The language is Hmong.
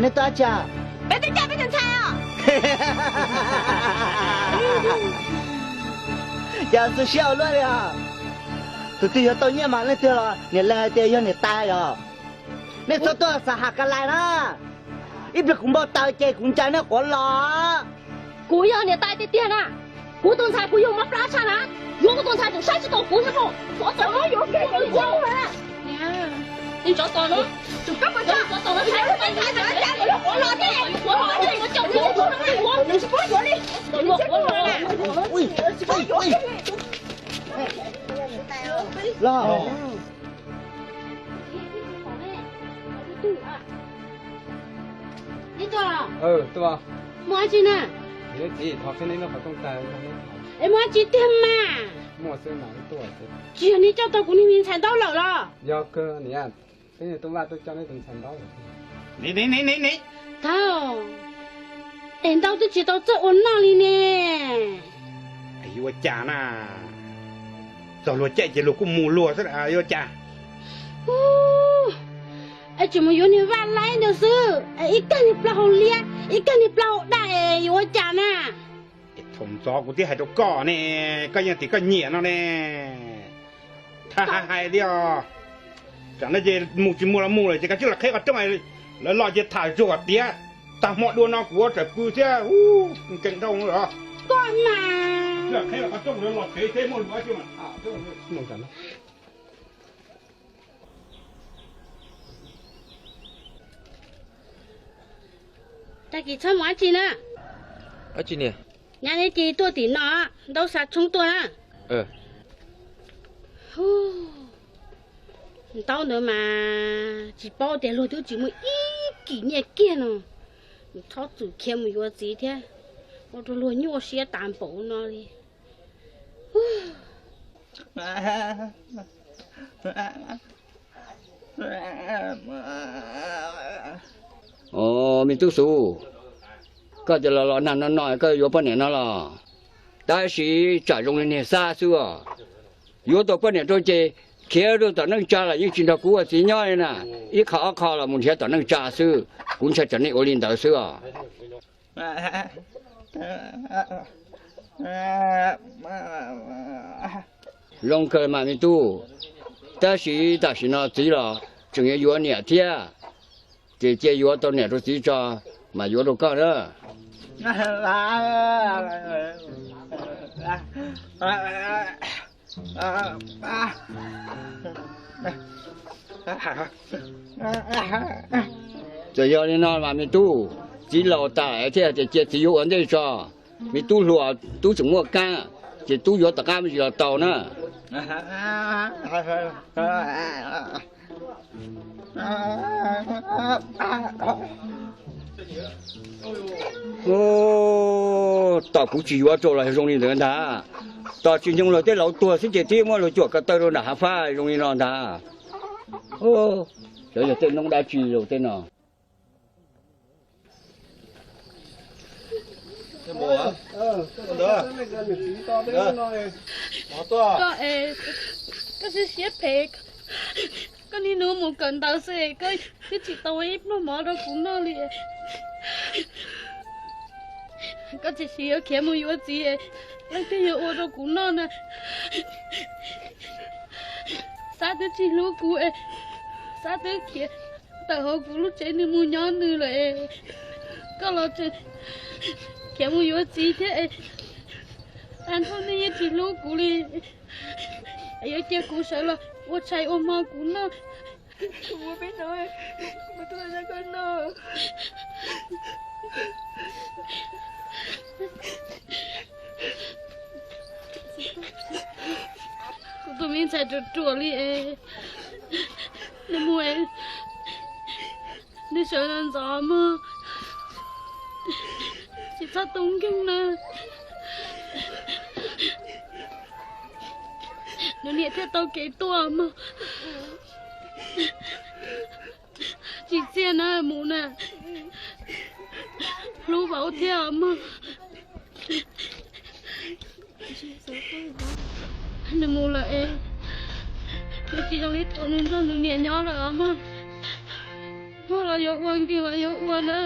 Nej tuaj dab tsi? Peb tuaj coj peb tus ntxhais os. Cas xwm siab ua luaj li os. Tus twg yuav tau nyiaj mas leej twg los niam lees hais tias yog niam tais yom. Nej txhob tuaj xav has ka lais na. Ib pliag kuv npau taws ces kuv ncaws nej quav los. Kuv yog niam tais tiag tiag na. Kuv tus ntxhais kuv yug mob plab tshaj na. Yuav kuv tus ntxhais tseem saib tsis taus kuv thiab. Tsov tom no yuav keg kuv yuav na. Tsov tom no, tsov tom no saib kuv tus ntxhais, quav los thiab. Quav los thiab, yuav caum kuv, yuav tsis pub yuav li. Yuav quav los na. Los. Ib tug, muaj dab tsi na? Es muaj dab tsi tiag mas? Tsis yog nej coj tau kuv niag me ntxhais ntaub lawm los? Thawj, es ntaub twb tsis tau txawj ua noj li ne. Yuav ua cas na, txog luag caij ces luag kuj mus luag xwb, yuav ua cas? Es tseem mus yuav niag vaj laib ntawd xwb, ib kag niag plaub hau liab, ib kag niag plaub hau daj, yuav ua cas na? Thaum ntxov kuv twb hais rau koj ne, koj yeej tias koj nyiam no ne. Thab hais li os. Tsam no ces mus tsis muaj los mus lawm ces koj tsij los qheb qhov rooj, lawv los ces tham zuag tiav. Tag hmo dua no kuv ua tsam pw thiab, nkees dhau lawm. Koj mas. Qheb qhov rooj los tsev thiab muaj lus dab tsi mas tham. Tag kis txhob mus dab tsi na. Nyab neb cia tuaj tim no, ntaub xa tshoob tuaj na. Ntaub ntawd mas tsis paub tias luag twb tsis muaj ib kis nyiaj kiag no, txhob txwm khiav mus yuav txiv thiab, ua rau luag nyuaj siab tas npaum no li. Os, me tub Xus, koj tias los los nag no no koj yuav poj niam no los? Tab sis tsam zoo li niag Xab xwb os. Yuav tau poj niam rau ces khiav rau tom neej tsa los yeej tsis nrog kuv ua txiv nyob li na. Ib qho ob qho los mus nrhiav tom neej tsa xwb, kuv ntshai tsam nej ua li ntawd xwb os. Zoo kawg mas me tub, tab sis tam sim no txiv los tseem yuav yuav niam thiab, ces cia yuav tau niam rau txiv tso mas yuav rau koj na. Txawm yog li no mas me tub, txiv laus tas thiaj tias cia txiv yuav ua ntej tso. Me tub hluas tub tseem muaj kab, ces tub yuav tom qab me ntsis los tau na. Tom kuv tsis yuav rau los zoo li ntawd ntag. Tom tsis nyoog luag tej laus tuag xwb ces twb muab luag cuam ko taw rau nram hav fab zoo li no ntag. Xyov yog tej noob dab tsi los tej no. Koj es, koj siab siab phem, koj niaj hnub mus kawm ntawv xwb es koj twb tsis tau ib pluag mov rau kuv noj li. Koj tsis siv yuav khiav mus yuav txiv, leej twg yuav ua rau kuv noj na? Xab twb tsis hlub kuv, Xab twb khiav tawm hauv kuv lub tsev nws mus nyob nws lawm, koj los tseem khiav mus yuav txiv thiab. Tag nrho nej yeej tsis hlub kuv li, yuav cia kuv sawv los ua tshais ua hmo kuv noj. Kuv mus peb hnub, kuv tuaj nrog koj noj. Kuv tus me ntxhais ruam ruam li es, nws mus es nws sawv ntxov ntxov mog, tsis txhob tu nkeeg na. Nws niam thiaj tau kev tuaj mog. Tsis txiaj na mus na, hlub vauv thiab mog. Nws mus lawm es, nws tsis zoo li thaum nws nrog nws niam nyob lawm os mog. Muaj los yuav ua, nqis los yuav ua na.